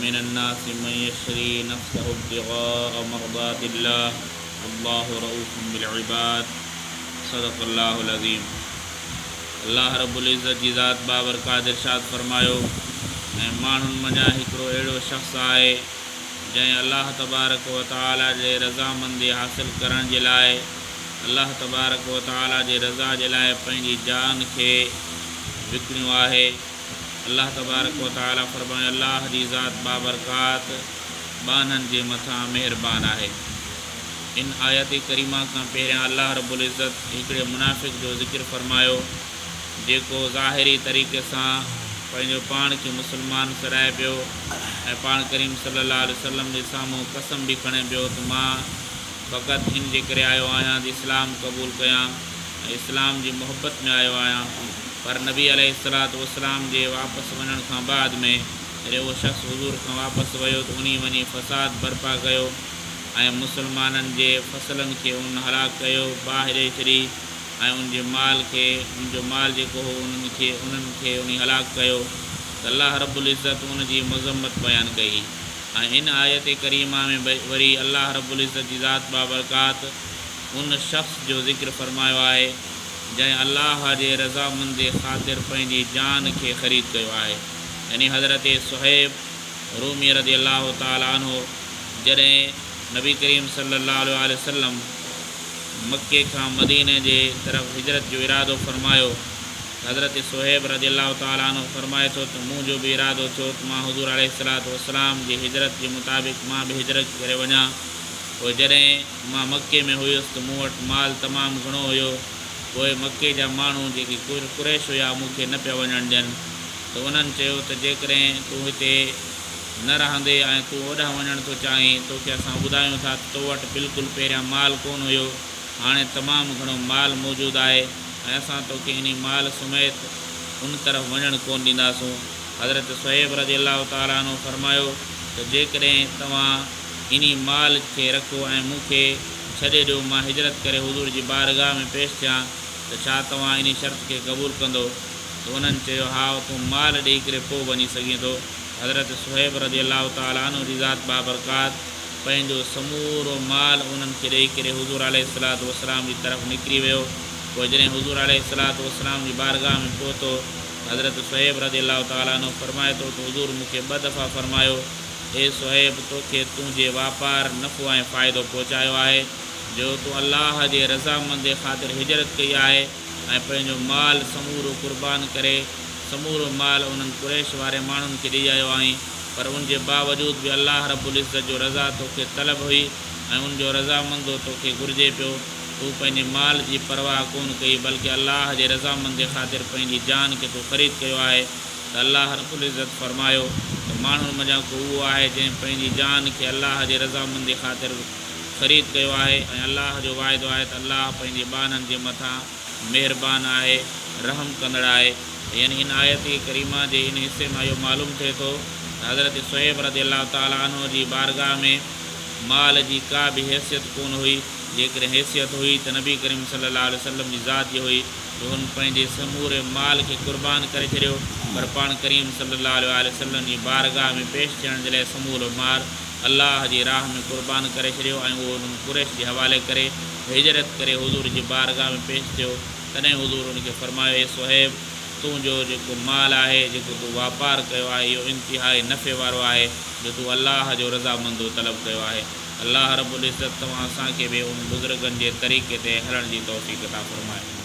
ومن الناس من يشري نفسه ابتغاء مرضات الله والله رؤوف بالعباد صدق الله العظيم الله رب العزت جي ذات بابرڪات ارشاد فرمايو، ۽ ماڻهن منجهان هڪڙو اهڙو شخص آهي جنهن الله تبارڪ و تعالي جي رضامندي حاصل ڪرڻ جي لاء الله تبارڪ و تعالي جي رضا جي لاء پنهنجي جان کي وڪڻيو آهي. الله تبارڪ و تعالي فرمايو، الله جي ذات بابرڪات ٻانهن جي مٿان مهربان آهي. ان آيت ڪريمه کان پهريان الله رب العزت هڪڙي منافق جو ذڪر فرمايو جيڪو ظاهري طريقي سان پنهنجو پاڻ کي مسلمان سڏائي پيو ۽ پاڻ ڪريم صلي الله عليه وسلم جي سامهون قسم به کڻي پيو ته مان فقط ان جي ڪري آيو آهيان ته اسلام قبول ڪيان ۽ اسلام جي محبت ۾ آيو آهيان پر نبي عليه الصلوة والسلام جي واپس وڃڻ کان بعد ۾ جڏهن اهو شخص حضور کان واپس ويو ته انهي وڃي فساد برپا ڪيو ۽ مسلمانن جي فصلن کي ان هلاڪ ڪيو، باهه ڏئي ڇڏي ۽ ان جي مال کي، ان جو مال جيڪو هو انهن کي انهن کي انهي هلاڪ ڪيو ته الله رب العزت ان جي مذمت بيان ڪئي ۽ ان آيت ڪريمه ۾ وري الله رب العزت جي ذات بابرڪات ان شخص جو ذڪر فرمايو آهي جنهن الله جي رضامندي خاطر پنهنجي جان کي خريد ڪيو آهي يعني حضرت صهيب رومي رضي الله تعالٰي عنه جڏهن نبي ڪريم صلي الله عليه واٰله وسلم مڪي کان مديني جي طرف هجرت جو ارادو فرمايو ته حضرت صهيب رضي الله تعالٰي عنه فرمائي ٿو ته منهنجو به ارادو ٿيو ته مان حضور عليه الصلوة والسلام جي هجرت جي مطابق مان به هجرت ڪري وڃان پوء جڏهن مان مڪي ۾ هيس ته مون وٽ مال تمام گهڻو هيو، پوء مڪي جا ماڻهو جيڪي قريش هيا مون کي نه پيا وڃڻ ڏين ته انهن چيو ته جيڪڏهن تون هتي نه رهندي ۽ تون اوڏانهن وڃڻ ٿو چاهين، توکي اسان ٻڌايون ٿا ته تو وٽ بلڪل پهريان مال ڪونه هيو، هاڻي تمام گهڻو مال موجود آهي ۽ اسان توکي انهي مال سميت ان طرف وڃڻ ڪونه ڏينداسون. حضرت صهيب رضي الله تعالٰي عنه فرمايو ته جيڪڏهن توهان انهي مال کي رکو ۽ مون کي ڇڏي ڏيو مان هجرت ڪري حضور جي بارگاهه ۾ پيش ٿيان ته ڇا توهان انهي شرط کي قبول ڪندو؟ ته انهن چيو هائو تون مال ڏئي ڪري پوء وڃي سگهين ٿو. حضرت صهيب رضي الله تعالٰي عنه جي ذات بابرڪات پنهنجو سمورو مال انهن کي ڏئي ڪري حضور عليه الصلوة والسلام جي طرف نڪري ويو پوء جڏهن حضور عليه الصلوة والسلام جي بارگاهه ۾ پهتو ته حضرت صهيب رضي الله تعالٰي عنه فرمائي ٿو ته حضور مون کي ٻه دفعا فرمايو اي صهيب! توکي تنهنجي واپار نفعو ۽ فائدو پهچايو آهي، جو تو الله جي رضامندي خاطر هجرت ڪئي آهي ۽ پنهنجو مال سمورو قربان ڪري سمورو مال انهن قريش واري ماڻهن کي ڏئي آيو آهين، پر ان جي باوجود به الله رب العزت جو رضا توکي طلب هئي ۽ ان جو رضامندو توکي گهرجي پيو، تو پنهنجي مال جي پرواهه ڪونه ڪئي، بلڪه الله جي رضامندي خاطر پنهنجي جان کي تو خريد ڪيو آهي. ته الله رب العزت فرمايو ته ماڻهن منجهان ڪو اهو آهي جنهن پنهنجي جان کي الله جي رضامندي خاطر خريد ڪيو آهي ۽ الله جو واعدو آهي ته الله پنهنجي ٻانهن جي مٿان مهربان آهي رحم ڪندڙ آهي يعني هن آيت ڪريمه جي ان حصي مان اهو معلوم ٿئي ٿو ته حضرت صهيب رضي الله تعالٰي عنه جي بارگاهه ۾ مال جي ڪا به حيثيت ڪونه هئي جيڪڏهن حيثيت هئي ته نبي ڪريم صلي الله عليه وسلم جي ذات جي هئي جو هن پنهنجي سموري مال کي قربان ڪري ڇڏيو، پر پاڻ ڪريم صلّي اللّٰه عليه واٰله وسلّم جي بارگاھ ۾ پيش ٿيڻ جي لاء سمورو مال الله جي راھ ۾ قربان ڪري ڇڏيو ۽ اهو انهن قريش جي حوالي ڪري هجرت ڪري حضور جي بارگاھ ۾ پيش ٿيو، تڏهن حضور ان کي فرمايو، اي صهيب! تنهنجو جيڪو مال آهي، جيڪو تو واپار ڪيو آهي، اهو انتهائي نفعي وارو آهي، جو تو الله جو رضامندو طلب ڪيو آهي. الله رب العزت توهان اسان کي به ان بزرگن جي طريقي تي هلڻ جي توفيق عطا فرمائي.